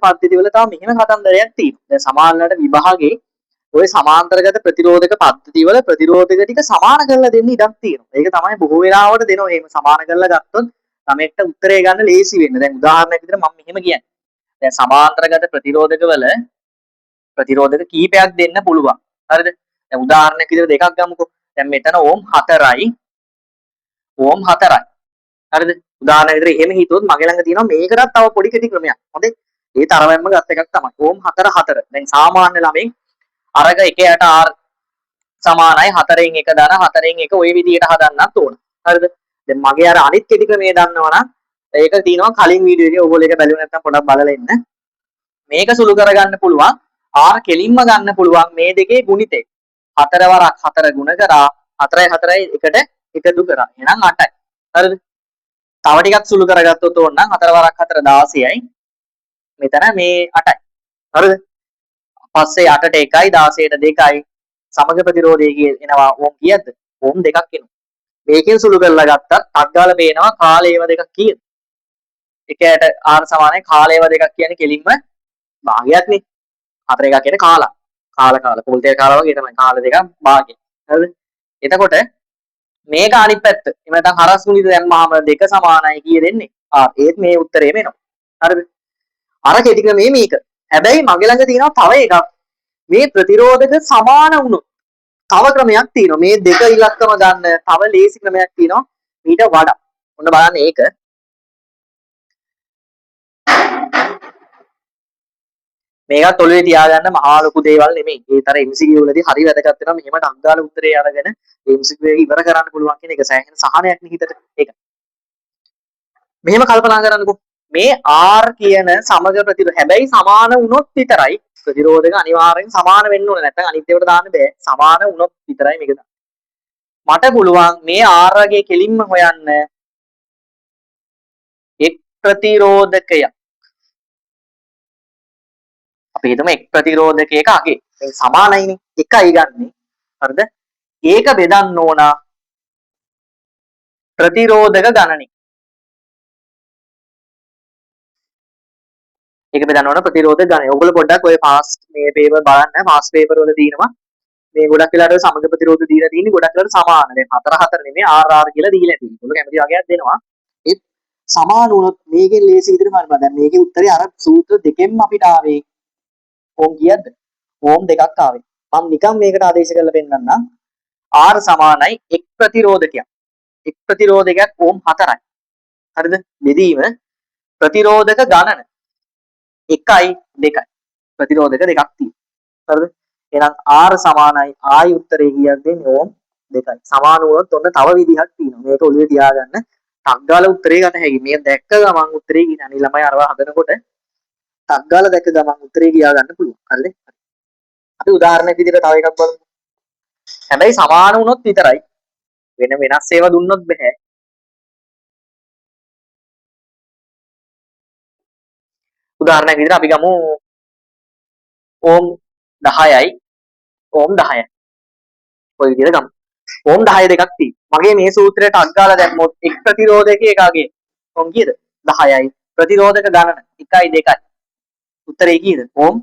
පද්ධති වල තව මෙහෙම කතන්දරයක් තියෙනවා. දැන් සමානලට විභාගේ ඔය සමාන්තරගත ප්‍රතිරෝධක පද්ධති වල ප්‍රතිරෝධක ටික සමාන කරලා දෙන්න ඉඩක් තියෙනවා. ඒක තමයි බොහෝ වෙලාවට දෙනවා. එහෙම සමාන කරලා ගත්තොත් ළමයෙක්ට උත්තරේ ගන්න ලේසි වෙන්න. දැන් උදාහරණයක් විදිහට මම මෙහෙම කියන්නේ. දැන් සමාන්තරගත ප්‍රතිරෝධක වල ප්‍රතිරෝධක කීපයක් දෙන්න පුළුවන්. හරිද? දැන් උදාහරණයක් විදිහට දෙකක් ගමුකෝ. දැන් මෙතන ඕම් 4යි ඕම් 4යි. හරිද? උදාහරණයක් විදිහට එහෙම හිතුවොත් මගේ ළඟ තියෙනවා මේකටත් තව පොඩි කෙටි ක්‍රමයක්. හොඳේ? ඒ තරමෙන්ම ගත් එකක් තමයි. ඕම් 4 4. දැන් සාමාන්‍ය ළමෙන් අරක 1 යට R සමානයි 4න් 1 ධන 4න් 1 ඔය විදිහට හදන්නත් ඕන. හරිද? දැන් මගේ අර අනිත් කෙටි ක්‍රමය දන්නවනම් ඒක තියෙනවා කලින් වීඩියෝ එකේ. ඔයගොල්ලෝ ඒක බැලුවේ නැත්නම් පොඩක් බලලා එන්න. මේක සුළු කරගන්න පුළුවන්. R කෙලින්ම ගන්න පුළුවන් මේ දෙකේ ගුණිතේ. 4 වරක් 4 ගුණ කරා 4යි 4යි එකට එකතු කරා. එහෙනම් 8යි. හරිද? තව ටිකක් සුළු කරගත්තොත් ඕන නම් 4 වරක් 4 16යි. මෙතන මේ 8යි. හරිද? පස්සේ 8ට 1යි 16ට 2යි සමග ප්‍රතිරෝධය එනවා ඕම් කීයද? ඕම් දෙකක් එනවා. මේකෙන් සුළු කරලා ගත්තත් ටක් ගාලා පේනවා කාලේව දෙකක් කීයද? 1ට R සමානයි කාලේව දෙකක් කියන්නේ කෙලින්ම භාගයක් නේ. 4 එකක් කියන්නේ කාලා. කාලා කාලා පොල් තෙල් කාලා වගේ තමයි. කාල දෙකක් භාගය. හරිද? එතකොට මේක අනිත් පැත්ත. එහෙම නැත්නම් හරස් ගුණිත දැම්මහම දෙක සමානයි කීය දෙන්නේ? R. ඒත් මේ උත්තරේම එනවා. හරිද? අර කෙටි ක්‍රමේ මේක. හැබැයි මගේ ළඟ තියෙනවා තව එකක්. මේ ප්‍රතිරෝධක සමාන වුණොත් තව ක්‍රමයක් තියෙනවා. මේ දෙක ඉලක්කම ගන්න තව ලේසි ක්‍රමයක් තියෙනවා මීට වඩා. ඔන්න බලන්න ඒක. මේකත් ඔළුවේ තියාගන්න මහා ලොකු දේවල් නෙමෙයි. ඒ තර MCQ වලදී හරි වැදගත් වෙනවා. මෙහෙම ටක් ගාලා උත්තරේ අරගෙන MCQ එක ඉවර කරන්න පුළුවන් කියන එක සෑහෙන සහනයක් නේ හිතට. ඒක. මෙහෙම කල්පනා කරන්නකෝ. මේ R කියන සමග ප්‍රතිරෝධ හැබැයි සමාන වුණොත් විතරයි ප්‍රතිරෝධක අනිවාර්යෙන් සමාන වෙන්න ඕනේ. නැත්නම් අනිත් ඒවාට දාන්න බෑ. සමාන වුණොත් විතරයි මේක දාන්න. මට පුළුවන් මේ R වගේ කෙලින්ම හොයන්න එක් ප්‍රතිරෝධකයක්. අපි හිතමු එක් ප්‍රතිරෝධකයක අගේ. මේ සමානයිනේ. එකයි ගන්නෙ. හරිද? ඒක බෙදන්න ඕන ප්‍රතිරෝධක ගණනේ. ඒක බෙදන්න ඕන ප්‍රතිරෝධක ගණනේ. ඔයගොල්ලෝ පොඩ්ඩක් ඔය පාස් මේ පේපර් බලන්න. පාස් පේපර් වල තියෙනවා මේ ගොඩක් වෙලාවට ඔය සමග ප්‍රතිරෝධ දීලා තියෙන්නේ ගොඩක් වෙලාවට සමාන. දැන් 4 4 නෙමෙයි R R කියලා දීලා තියෙන්නේ. ඔයගොල්ලෝ කැමති වගේක් දෙනවා. ඒත් සමාන වුණොත් මේකෙන් ලේසි විදිහට හොයන්න. දැන් මේකේ උත්තරේ අර සූත්‍ර දෙකෙන්ම අපිට ආවේ. ඕම් කීයක්ද? ඕම් දෙකක් ආවේ. මම නිකන් මේකට ආදේශ කරලා පෙන්නන්නම්. R සමානයි එක් ප්‍රතිරෝධකයක්. එක් ප්‍රතිරෝධකයක් ඕම් 4යි. හරිද? බෙදීම ප්‍රතිරෝධක ගණන 1යි 2යි. ප්‍රතිරෝධක දෙකක් තියෙනවා. හරිද? එහෙනම් R සමානයි ආයි උත්තරේ කීයක් දෙන්නේ? ඕම් 2යි. සමාන වුණොත් ඔන්න තව විදිහක් තියෙනවා. මේක ඔළුවේ තියාගන්න. ටක් ගාලා උත්තරේ ගත හැකි. මේ දැක්ක ගමන් උත්තරේ කියන අනිත් ළමයි අරවා හදනකොට ටක් ගාලා දැක්ක ගමන් උත්තරේ කියා ගන්න පුළුවන්. හරිද? අපි උදාහරණයක් විදිහට තව එකක් බලමු. හැබැයි සමාන වුණොත් විතරයි. වෙන වෙනස් ඒවා දුන්නොත් බෑ. උදාහරණයක් විදිහට අපි ගමු ඕම් 10යි ඕම් 10යි. ඔය විදිහට ගමු. ඕම් 10 දෙකක් තියෙනවා. මගේ මේ සූත්‍රයට ටක් ගාලා දැම්මොත් එක් ප්‍රතිරෝධකයක අගේ ඕම් කීයද? 10යි. ප්‍රතිරෝධක ගණන 1යි 2යි. උත්තරේ කීයද? ඕම්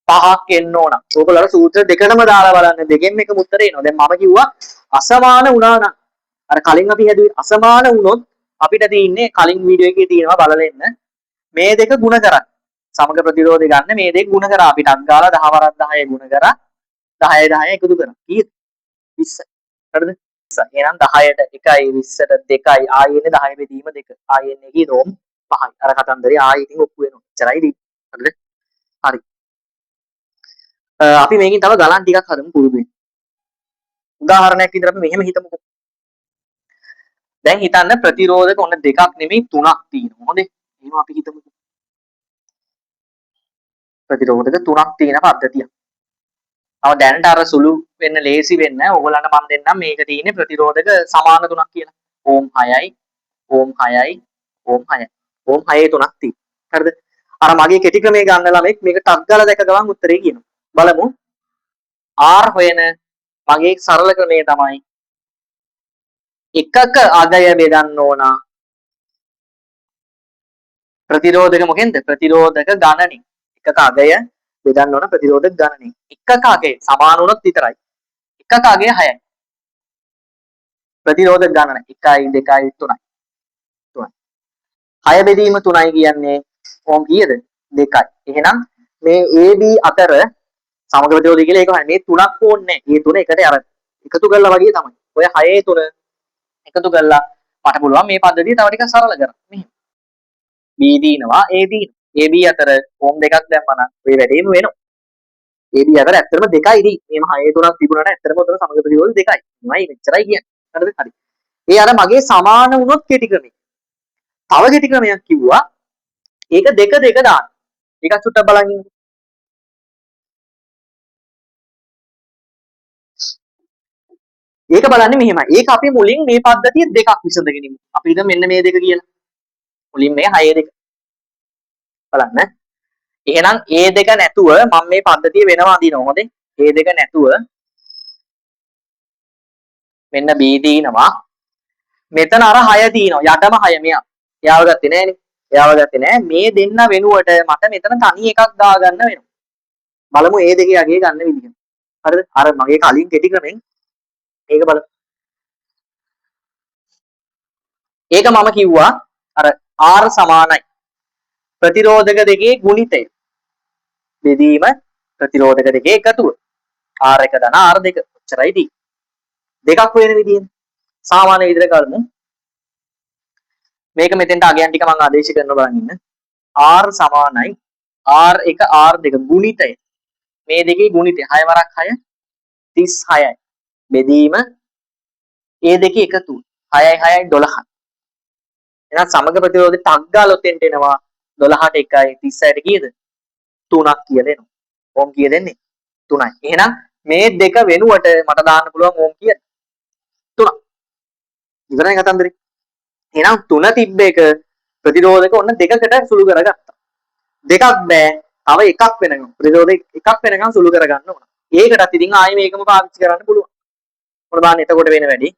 5ක් එන්න ඕන. ඔයගොල්ලෝ අර සූත්‍ර දෙකටම දාලා බලන්න. දෙකෙන් එකම උත්තරේ එනවා. දැන් මම කිව්වා අසමාන වුණා නම් අර කලින් අපි හැදුවේ අසමාන වුණොත් අපිට තියෙන්නේ කලින් වීඩියෝ එකේ තියෙනවා බලලා එන්න. මේ දෙක ගුණ කරන්න. සමග ප්‍රතිරෝධය ගන්න මේ දෙක ගුණ කරා අපි ටක් ගාලා 10 වරක් 10 ගුණ කරා 10 10 එකතු කරා. කීයද? 20. හරිද? 20. එහෙනම් 10ට 1යි 20ට 2යි ආයෙ එන්නේ 10 බෙදීම 2. ආයෙ එන්නේ කීයද? ඕම් 5යි. අර කතන්දරේ ආයෙ ඉතින් ඔප්පු වෙනවා. එච්චරයි ඉතින්. හරිද? හරි. අපි මේකෙන් තව ගණන් ටිකක් හදමු පුරුදු වෙන්න. උදාහරණයක් විදිහට අපි මෙහෙම හිතමුකෝ. දැන් හිතන්න ප්‍රතිරෝධක ඔන්න දෙකක් නෙමෙයි තුනක් තියෙනවා. හොඳේ. එහෙම අපි හිතමුකෝ. ප්‍රතිරෝධක තුනක් තියෙන පද්ධතියක්. තව දැනට අර සුළු වෙන්න ලේසි වෙන්න ඕගොල්ලන්ට මම දෙන්නම් මේක තියෙන්නේ ප්‍රතිරෝධක සමාන තුනක් කියලා. ඕම් 6යි, ඕම් 6යි, ඕම් 6යි. ඕම් 6 තුනක් තියෙනවා. හරිද? අර මගේ කෙටි ක්‍රමයේ ගන්න ළමෙක් මේක ටක් ගාලා දැක ගමන් උත්තරේ කියනවා. බලමු. R හොයන මගේ සරල ක්‍රමය තමයි එකක අගය බෙදන්න ඕන ප්‍රතිරෝධක මොකෙන්ද? ප්‍රතිරෝධක ගණනින්. එකක අගය බෙදන්න ඕන ප්‍රතිරෝධක ගණනේ. එකක අගය සමාන වුණොත් විතරයි. එකක අගය 6යි. ප්‍රතිරෝධක ගණන 1යි 2යි 3යි. 3යි. 6 බෙදීම 3යි කියන්නේ ඕම් කීයද? 2යි. එහෙනම් මේ AB අතර සමග ප්‍රතිරෝධය කියලා ඒක හොයන්න. මේ තුනක් ඕනේ නැහැ. මේ තුන එකට අර එකතු කරලා වගේ තමයි. ඔය 6 තුන එකතු කරලා මට පුළුවන් මේ පද්ධතිය තව ටිකක් සරල කරන්න. මෙහෙම. B දිනවා A දිනවා. AB අතර ඕම් දෙකක් දැම්මම නම් ඔය වැඩේම වෙනවා. AB අතර ඇත්තටම දෙකයි දී. මේම 6 තුනක් තිබුණාට ඇත්තටම ඔතන සමග ප්‍රතිරෝධ දෙකයි. මෙමය මෙච්චරයි කියන්නේ. හරිද? හරි. ඒ අර මගේ සමාන වුණොත් කෙටි ක්‍රමය. තව කෙටි ක්‍රමයක් කිව්වා. ඒක දෙක දෙක දාන්න. ඒකත් චුට්ටක් බලන් ඉන්න. ඒක බලන්නේ මෙහෙමයි. ඒක අපි මුලින් මේ පද්ධතිය දෙකක් විසඳගෙන ඉමු. අපි හිතමු මෙන්න මේ දෙක කියලා. මුලින් මේ 6 දෙක. බලන්න. එහෙනම් ඒ දෙක නැතුව මම මේ පද්ධතිය වෙනම අඳිනවා. හොඳේ. ඒ දෙක නැතුව මෙන්න B දිනවා. මෙතන අර 6 දිනවා. යටම 6 මෙයා. එයාව ගත්තේ නෑනේ. එයාව ගත්තේ නෑ. මේ දෙන්න වෙනුවට මට මෙතන තනි එකක් දාගන්න වෙනවා. බලමු ඒ දෙකේ අගය ගන්න විදිහ. හරිද? අර මගේ කලින් කෙටි ක්‍රමෙන් ඒක බලමු. ඒක මම කිව්වා අර R සමානයි ප්‍රතිරෝධක දෙකේ ගුණිතය බෙදීම ප්‍රතිරෝධක දෙකේ එකතුව. R1 ධන R2 ඔච්චරයි දී. දෙකක් වෙන විදිහෙන් සාමාන්‍ය විදිහට කරමු. මේක මෙතෙන්ට අගයන් ටික මම ආදේශ කරනවා බලන් ඉන්න. R සමානයි R1 R2 ගුණිතය. මේ දෙකේ ගුණිතය 6 වරක් 6 36යි. බෙදීම ඒ දෙකේ එකතුව 6යි 6යි 12යි. එහෙනම් සමග ප්‍රතිරෝධي ටක් ගාලා ඔතෙන්ට එනවා 12ට 1යි 36ට කීයද? 3ක් කියලා එනවා. ඕම් කීයද එන්නේ? 3යි. එහෙනම් මේ දෙක වෙනුවට මට දාන්න පුළුවන් ඕම් කීයද? 3. ඉවරයි කතන්දරේ. එහෙනම් 3 තිබ්බ එක ප්‍රතිරෝධක ඔන්න දෙකකට සුළු කරගත්තා. දෙකක් බෑ. තව එකක් වෙනකම් ප්‍රතිරෝධ එකක් වෙනකම් සුළු කරගන්න ඕන. ඒකටත් ඉතින් ආයේ මේකම පාවිච්චි කරන්න පුළුවන්. මොන බලන්න එතකොට වෙන වැඩි.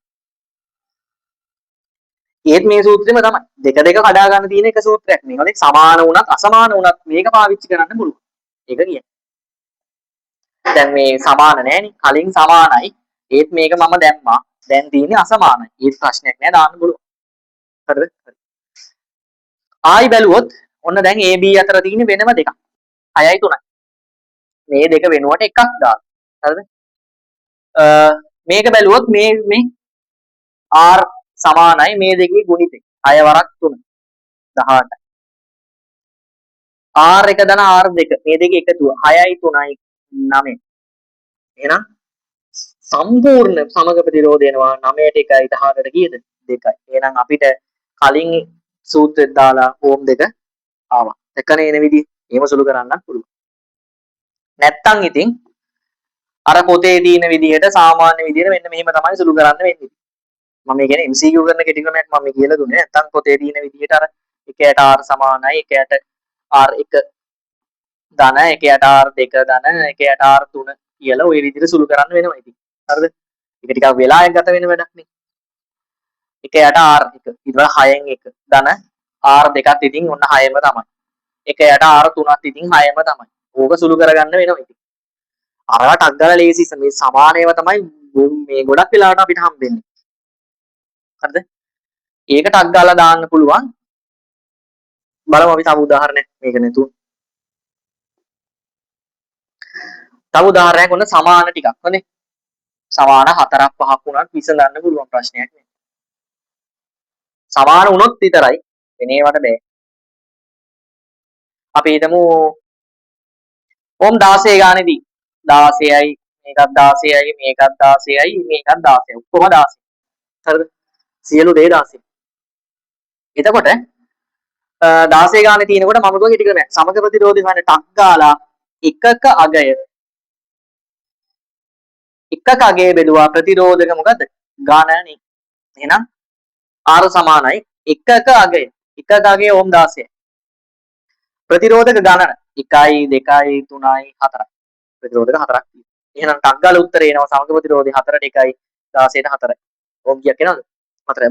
ඒත් මේ සූත්‍රෙම තමයි. දෙක දෙක කඩා ගන්න තියෙන එක සූත්‍රයක් නේ. හරි සමාන වුණත් අසමාන වුණත් මේක පාවිච්චි කරන්න පුළුවන්. ඒක කියන්නේ. දැන් මේ සමාන නෑනේ. කලින් සමානයි. ඒත් මේක මම දැම්මා. දැන් තියෙන්නේ අසමානයි. ඒත් ප්‍රශ්නයක් නෑ දාන්න පුළුවන්. හරිද? හරි. ආයි බැලුවොත් ඔන්න දැන් AB අතර තියෙන වෙනම දෙකක්. 6යි 3යි. මේ දෙක වෙනුවට එකක් දාන්න. හරිද? මේක බැලුවොත් මේ මේ R සමානයි මේ දෙකේ ගුණිතය. 6 වරක් 3 18යි. R1 ධන R2 මේ දෙකේ එකතුව 6යි 3යි 9. එහෙනම් සම්පූර්ණ සමග ප්‍රතිරෝධ එනවා 9ට 1යි 18ට කීයද? 2යි. එහෙනම් අපිට කලින් සූත්‍රෙත් දාලා ඕම් දෙක ආවා. එකනේ එන විදිහ. එහෙම සුළු කරන්නත් පුළුවන්. නැත්තම් ඉතින් අර පොතේ තියෙන විදිහට සාමාන්‍ය විදිහට මෙන්න මෙහෙම තමයි සුළු කරන්න වෙන්නේ. මම මේ කියන්නේ MCQ කරන කෙටි ක්‍රමයක් මම මේ කියලා දුන්නේ. නැත්තම් පොතේ තියෙන විදිහට අර 1ට R සමානයි 1ට R1 ධන 1ට R2 ධන 1ට R3 කියලා ඔය විදිහට සුළු කරන්න වෙනවා ඉතින්. හරිද? ඒක ටිකක් වෙලාවක් ගත වෙන වැඩක් නේ. 1ට R1 ඊට පස්සේ 6න් 1 ධන R2ත් ඉතින් ඔන්න 6ම තමයි. 1ට R3ත් ඉතින් 6ම තමයි. ඕක සුළු කරගන්න වෙනවා ඉතින්. අරවා ටක් ගාලා ලේසි මේ සමාන ඒවා තමයි මේ ගොඩක් වෙලාවට අපිට හම්බෙන්නේ. හරිද? ඒක ටක් ගාලා දාන්න පුළුවන්. බලමු අපි තව උදාහරණයක් මේක නේතු. තව උදාහරණයක් ඔන්න සමාන ටිකක් හොඳේ. සමාන 4ක් 5ක් වුණත් විසඳන්න පුළුවන් ප්‍රශ්නයක් නෙවෙයි. සමාන වුණොත් විතරයි වෙන ඒවට බෑ. අපි හිතමු ඕම් 16 ගානේදී 16යි මේකත් 16යි මේකත් 16යි මේකත් 16යි ඔක්කොම 16. හරිද? සියලු දේ 16. එතකොට 16 ගානේ තියෙනකොට මම කිව්වා කෙටි ක්‍රමයක්. සමග ප්‍රතිරෝධي හොයන්න ටක් ගාලා එකක අගය එකක අගය බෙදුවා ප්‍රතිරෝධක මොකද්ද? ගණනේ. එහෙනම් R සමානයි එකක අගය. එකක අගය ඕම් 16යි. ප්‍රතිරෝධක ගණන 1යි 2යි 3යි 4යි. ප්‍රතිරෝධක 4ක් තියෙනවා. එහෙනම් ටක් ගාලා උත්තරේ එනවා සමග ප්‍රතිරෝධي 4ට 1යි 16ට 4යි. ඕම් කීයක් එනවද? 4යි.